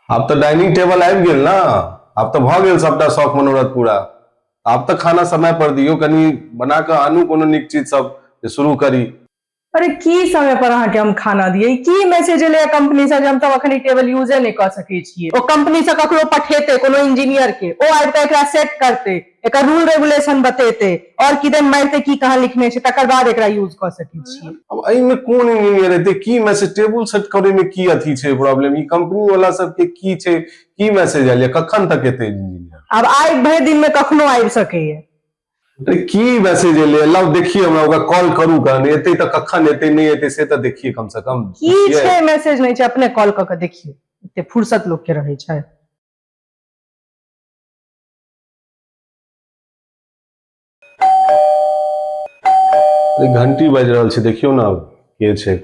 आब तऽ dining table आबि गेल ने, आब तऽ भऽ गेल सबटा शौक मनोरथ पूरा। आब तऽ खाना समय पर दियौ, कनि बना कऽ आनू कोनो नीक चीज सब जे शुरू करी। अरे की समय पर अहाँके हम खाना दियै? की मैसेज एलै कंपनी से जे हम तब अखन ई टेबल यूजे नहि कऽ सकै छियै? ओ कंपनी से ककरो पठेतै कोनो इंजीनियर के, ओ आबि कऽ एकरा सेट करतै, एकर रूल रेगुलेशन बतेतै और किदन मारितै की कहाँ लिखने छै, तकर बाद एकरा यूज कऽ सकै छियै। अब एहिमे कोन इंजीनियर एतै? की मैसेज टेबुल सेट करै मे की अथी छै प्रॉब्लम? ई कंपनी वाला सबके की छै? की मैसेज आयल? कखन तक एतै इंजीनियर? आब आइ भरि दिन मे कखनो आबि सकैया। अरे की मैसेज एलै? लाउ देखिए, हमरा ओकरा कॉल करू, कन एतै तऽ कखन एतै, नहि एतै से तऽ देखिए कम से कम। की छै मैसेज नहि छै, अपने कॉल कऽ के देखियौ, एते फुर्सत लोक के रहै छै। घंटी बाजि रहल छै, देखियौ ने आब के छै।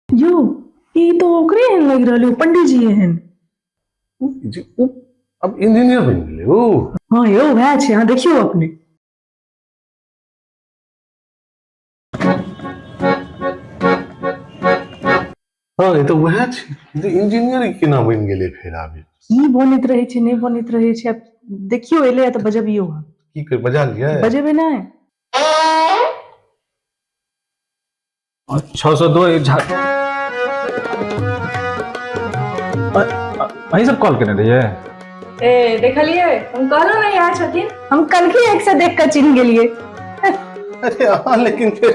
यौ, ई तऽ ओकरे एहन लागि रहल है, पंडीजी एहन। जी ओ अब इंजीनियर बनि गेलै ओ। हाँ यौ, वएह छै, अहाँ देखियौ अपने। हाँ, ई तऽ वएह छै। इंजीनियर केना बनि गेलै फेर आबे? की बनैत रहै छै, नहि बनैत रहै छै, आब देखियौ, एलै तऽ बजबियौ अहाँ। की कर, बजा लियै? बजेबै नहि? 602 एक झा अहीं सब कॉल केने रहियै? ए, देखलियै, हम कहलहुँ ने इएह छथिन। हम कनखी एक से देख कऽ चिन्ह गेलियै। अरे अहाँ लेकिन फेर,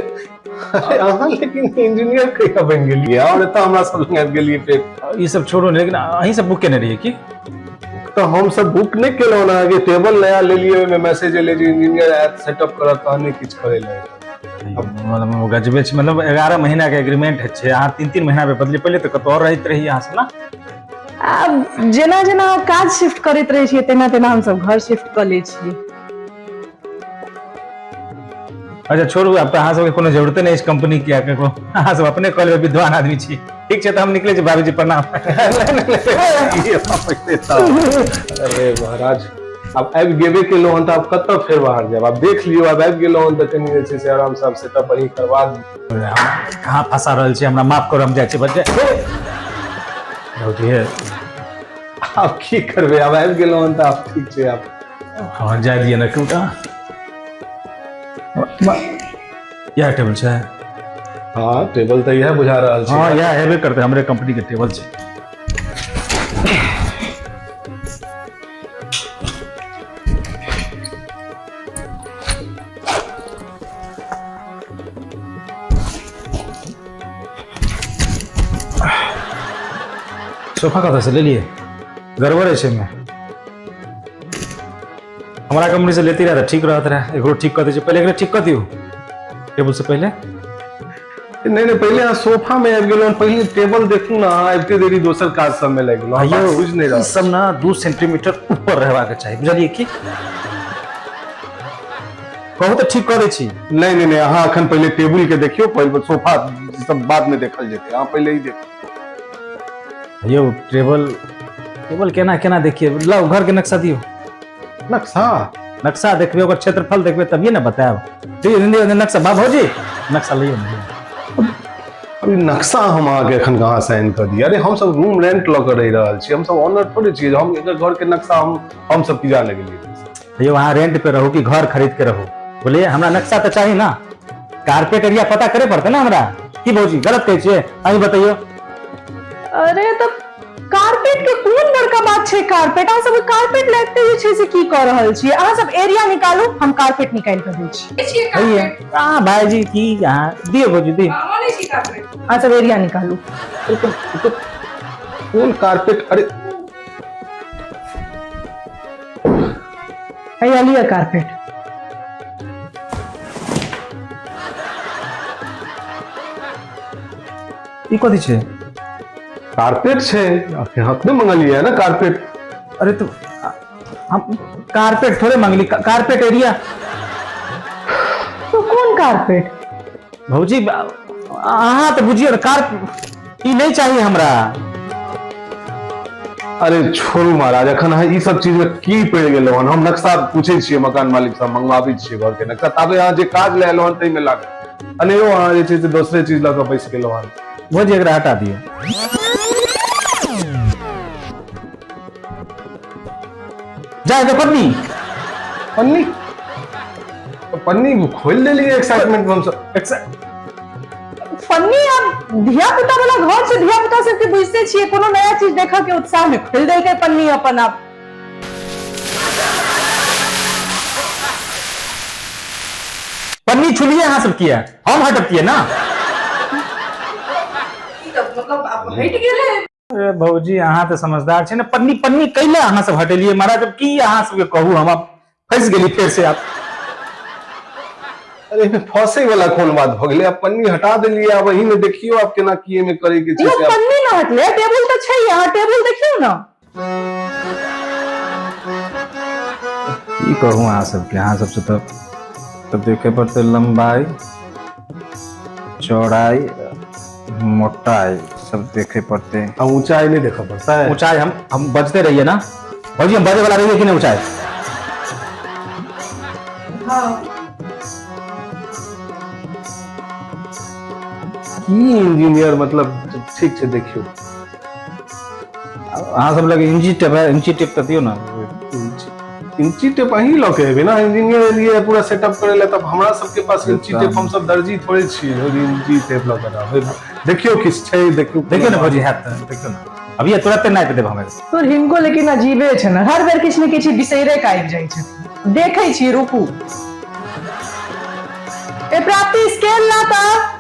अरे अहाँ लेकिन इंजीनियर कहिया बनि गेलियै और एतऽ हमरा सब लग आबि गेलियै फेर? ई सब छोड़ू ने, लेकिन अहीं सब बुक केने रहियै की? तऽ हम सब बुक नहि केलहुँ ने, अहाँके टेबल नया लेलियै, ओहिमे मैसेज एलै जे इंजीनियर आयत सेटअप करत तहने किछु करै लए। मतलब गजबे छै, मतलब 11 महीना के एग्रीमेंट छै, अहाँ 3-3 महीना पे बदली। पहिले तऽ कतौ और रहैत रही अहाँ सब ना? आब जेना जेना काज शिफ्ट करैत रहै छियै, तेना तेना हमसब घर शिफ्ट कऽ लै छियै। अच्छा छोड़ू, आब तऽ अहाँ सबके कोनो जरूरते नहि अछि कंपनी के ककरो, अहाँ सब अपने कऽ लेबै, विद्वान आदमी छी। ठीक छै, तऽ हम निकलै छी। भाभीजी प्रणाम। अरे महाराज, आब आबि गेबे केलहुँ हन तऽ आब कतऽ फेर बाहर जायब? आब देख लियौ, आब आबि गेलहुँ हन तऽ कनि जे छै से आरामसँ आब सेटअप अहीं करवा दियौ। कहाँ फंसा रहल छी हमरा, माफ करू, हम जाइ छी बच्चे। आब की करबै, आब आबि गेलहुँ हन तऽ आब ठीक छै आब। हाँ, जाय दिअ ने केओटा। इएह टेबल छै? हाँ, टेबल तऽ इएह बुझा रहल छै। हाँ, इएह हेबे करतै, हमरे कंपनी के टेबल छै। सोफा कतऽ से लेलियै? गड़बड़ छै एहिमे। हमरा कंपनी से लेती रहे तऽ ठीक रहत रहे। एकरो ठीक कऽ दै छै पहिले, एकरे ठीक कऽ दियौ टेबुल से पहिले। नहि नहि, पहिले अहाँ सोफा में आबि गेलहुँ, पहिले टेबल देखू ने। अहाँ आबिते देरी दोसर काज सब में लागि गेलहुँ। यौ, बुझि नहि ई रहल। सब ना 2 सेंटीमीटर ऊपर रहबाक चाही, बुझलियै? की कहू तऽ ठीक कऽ दै छी। नहि नहि नहि, अहाँ अखन पहिले टेबुल के देखियौ, पहिले सोफा सब बाद में देखल जेतै, अहाँ पहिले ई देखू। यौ, टेबल टेबल केना केना देखिए? लाउ, घर के नक्शा दियौ। नक्शा? नक्शा देखबै, ओकर क्षेत्रफल देखबै तभिए ने बतायब। दियौ दियौ नक्शा। बा भौजी, नक्शा लियौ ने, लियौ। अभी नक्शा हम अहाँके एखन कहाँ से आनि कऽ दिअ? अरे हमसब रूम रेंट लऽ कऽ रहि रहल छी, हमसब ऑनर थोड़े छियै जे हम एकर घर के नक्शा हम सब की जाने गेलियै। यौ, अहाँ रेंट पे रहू कि घर खरीद के रहू, बोलिए, हमरा नक्शा तऽ चाही ना। कारपेट एरिया पता करे पड़तै ना हमरा। की भौजी, गलत कहै छियै? अहीं बतैयौ। अरे तऽ कारपेट के कोन बड़का बात छै? कारपेट अहाँ सब कारपेट लगते जे छै से की कऽ रहल छियै? अहाँ सब एरिया निकालू, हम कारपेट निकालि कऽ दै छी। हैया अहाँ भाईजी की अहाँ दियौ, भौजी दियौ। अहाँ सब एरिया निकालू। कोन कारपेट? अरे हैया लिअ कारपेट। ई कथी छै? कारपेट छै, अखने मंगलियै ने कारपेट। अरे तो हम कारपेट थोड़े मंगली, कारपेट एरिया। कोन कारपेट? भौजी अहाँ तऽ बुझियौ ने, कार ई नहि चाही हमरा। अरे छोड़ू महाराज, अखन अहाँ ई सब चीज में की पड़ि गेलहुँ हन? हम नक्शा पूछै छियै मकान मालिक से, मंगवाबै छियै घर के नक्शा। ताबे अहाँ जे काज लए एलहुँ हन ताहिमे लागल, अनेरो अहाँ जे छै से दोसरे चीज लऽ कऽ बैस गेलहुँ हन। भौजी एकरा हटा दियौ। जाय दे पन्नी। पन्नी पन्नी खोलि देलियै एक्साइटमेंट में हमसब। फन्नी आब धिया पुता वाला घर छै, धिया पुता सबके बुझते छियै, कोनो नया चीज देखऽ के उत्साह में खोलि देलकै पन्नी अपन आप। पन्नी छुलिए अहाँ सब किया? हम हटबतियै ना। मतलब आब हटि गेलै। अरे भौजी अहाँ तऽ समझदार छै ने, पन्नी पन्नी कैला अहाँ सब हटेलियै महाराज? अब की अहाँ सबके कहू, हम आब फंसि गेली फेर से आब। अरे एहिमे फंसै वाला कोन बात भऽ गेलै? आब पन्नी हटा देलियै, आब एहिमे देखियौ आब केना की एहिमे करे के छै यौ से आब। पन्नी न हटलै, टेबुल तऽ छै, अहाँ टेबुल देखियौ ने। की कहू अहाँ सबके, अहाँ सबसे तऽ तब देखे पड़तै लंबाई चौड़ाई मोटाई सब देखे पड़तै। आ ऊंचाई नहीं देखऽ पड़तै? ऊंचाई हम बजते रहिए ना भौजी, हम बजे वाला रहिए कि नहीं ऊंचाई? की इंजीनियर मतलब ठीक छै, देखियौ। अहाँ सब लग इंची टेप है? इंची टेप तऽ दियौ ने। इंची टेप अहीं लऽ के एबै ने, इंजीनियर एलियै पूरा सेटअप करे लए, तब हमरा सबके पास इंची टेप, हम सब दर्जी थोड़े छियै इंची टेप लऽ के आबै। देखियौ किछु छै, देखियौ। देखियौ ने भौजी, हैत तऽ देखियौ ने, अभी तुरंत नापि देब हम। तोर हिनको लेकिन अजीबे छै ने, हर बेर किछु ने किछु बिसैरे के आबि जाइ छथिन। देखै छी, रुकू। ए प्राप्ति, स्केल ला तऽ।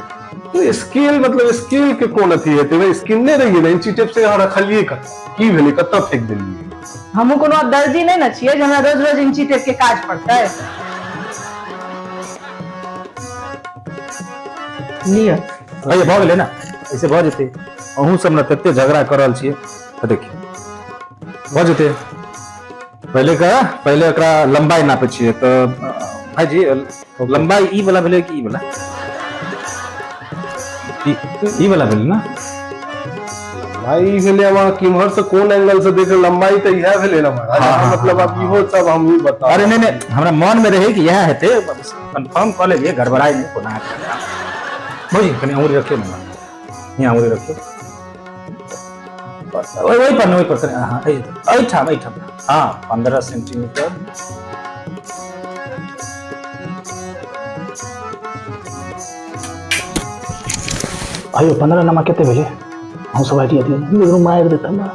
स्केल मतलब स्केल के कोन अथी हेतै भाई? स्किन रहियै ने इंची टेप से, अहाँ रखलियै कतऽ? की भेलै, कतऽ फेंक देलियै? हमहूँ कोनो दर्जी नहि ने छियै जे हमरा रोज रोज इंची टेप के काज पड़तै। लिअ। भैया भऽ गेलै ने, ऐसे भऽ जेतै। अहूँ सब ने तते झगड़ा कऽ रहल छियै तऽ देखियौ भऽ जेतै। पहिले का पहिले एकरा लंबाई नापै छियै तऽ भाईजी लंबाई ई वाला भेलै कि ई वाला? ई वाला भेलै ना? लंबाई ई भेलै। आब अहाँ किम्हर से कोन एंगल से देख, लंबाई तऽ इएह भेलै ने महाराज। हाँ, हाँ, मतलब आब हाँ, इहो सब हमही बताउ। अरे नहीं नहीं, हमरा मन में रहे कि यह हेतै, कंफर्म कऽ लेलियै, गड़बड़ाई नहि कोना हेतै। भौजी कनि अंगुरी रखियौ ने, हियाँ अंगुरी रखियौ, ओहि ओहि पर ने, ओहि पर कनि, हाँ एहिठाम एहिठाम, हाँ 15 सेंटीमीटर। अयो 15 नमा कते भेलै? अहूँ सब आइडिया दियौ ने, दुनू मारि देत हमरा।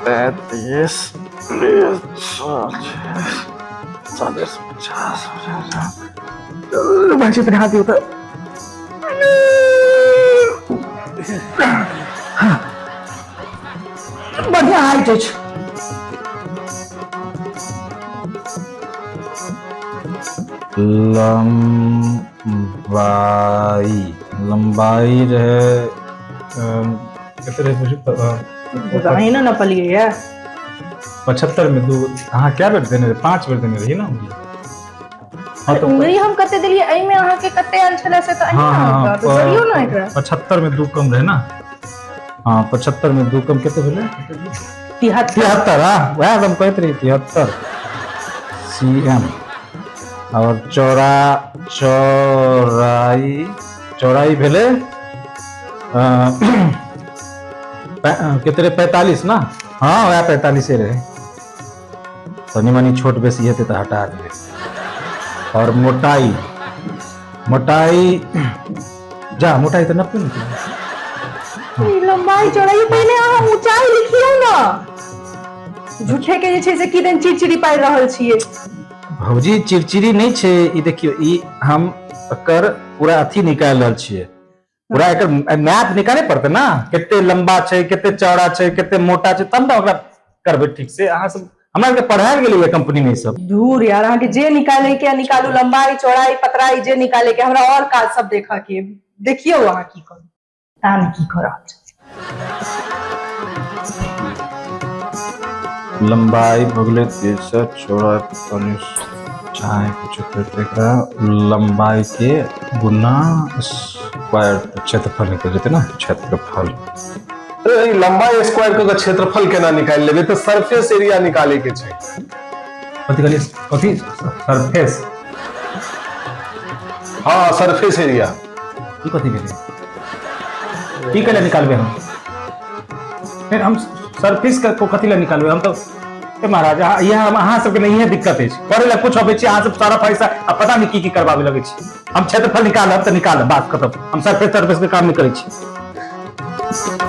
35, 40, 50। भाईजी तनि हाथ दियौ तऽ। बढ़िया हाइट अछि। लंबाई लंबाई रहे कते रहे बुझू? अहीं ने नपलियै ये। 75 में 2 अहाँ क्या बेर देने रहे? 5 बेर देने रहिए ना उंगली? हाँ तो उंगली हम कते देलियै, एहिमे अहाँके कते आयल छलै से तऽ अहीं हाँ ने हाँ होता, तऽ जोड़ियौ ने एकरा। 75 में 2 कम रहे ना? हाँ, 75 में 2 कम कते भेलै? 73। 73, हाँ वएह हम कहैत रही, 73 सी एम। और चौड़ा चौड़ाई चौड़ाई भेलै कते रहे? 45 ना? हाँ वएह 45 रहे, तनी मनी छोट बेसी हेतै तऽ हटा देबै। और मोटाई मोटाई जा मोटाई तऽ नपू ने। ई लंबाई चौड़ाई पहिने अहाँ ऊंचाई लिखियौ ने, झूठे के जे छै से किदन चिड़चिड़ी पारि रहल छियै। भौजी चिड़चिड़ी नहि छै, ई देखियौ ई हम एकर पूरा अथी निकालि रहल छियै, पूरा एकर मैप निकाले पड़तै ना, कते लंबा छै, कते चौड़ा छै, कते मोटा छै, तब ने ओकरा करबै ठीक से। अहाँ सब हमरा सबके पढ़ायल गेलैए कंपनी में ई सब। दूर यार, अहाँके जे निकाले के निकालू, लंबाई चौड़ाई पतराई जे निकाले के, हमरा और काज सब देखऽ के। देखियौ अहाँ की करू, ता नहि की कऽ रहल छै। लंबाई भऽ गेलै 63, चौड़ाइ 45, चाहे कुछ करते एकरा लंबाई के गुना स्क्वायर, क्षेत्रफल निकल जेतै ने, क्षेत्रफल। अरे ई लंबाई स्क्वायर कऽ के क्षेत्रफल केना निकालि लेबै? तऽ सरफेस एरिया निकाले के छै। कथी कहलियै? कथी सरफेस? हँ, सरफेस एरिया। ई कथी भेलै? की कैला निकालबै हम? फिर हम सरफेस के कथी लए निकालबै हम? तऽ ए महाराज, इएह हम अहाँ सबके नहिए दिक्कत अछि। करै लए कुछ अबै छी, अहाँ सब सारा पैसा आ पता नहि की की करबाबै लगै छी। हम क्षेत्रफल निकालब तऽ निकालब, बात खतम। हम सरफेस तरफेस के काम नहि करै छी।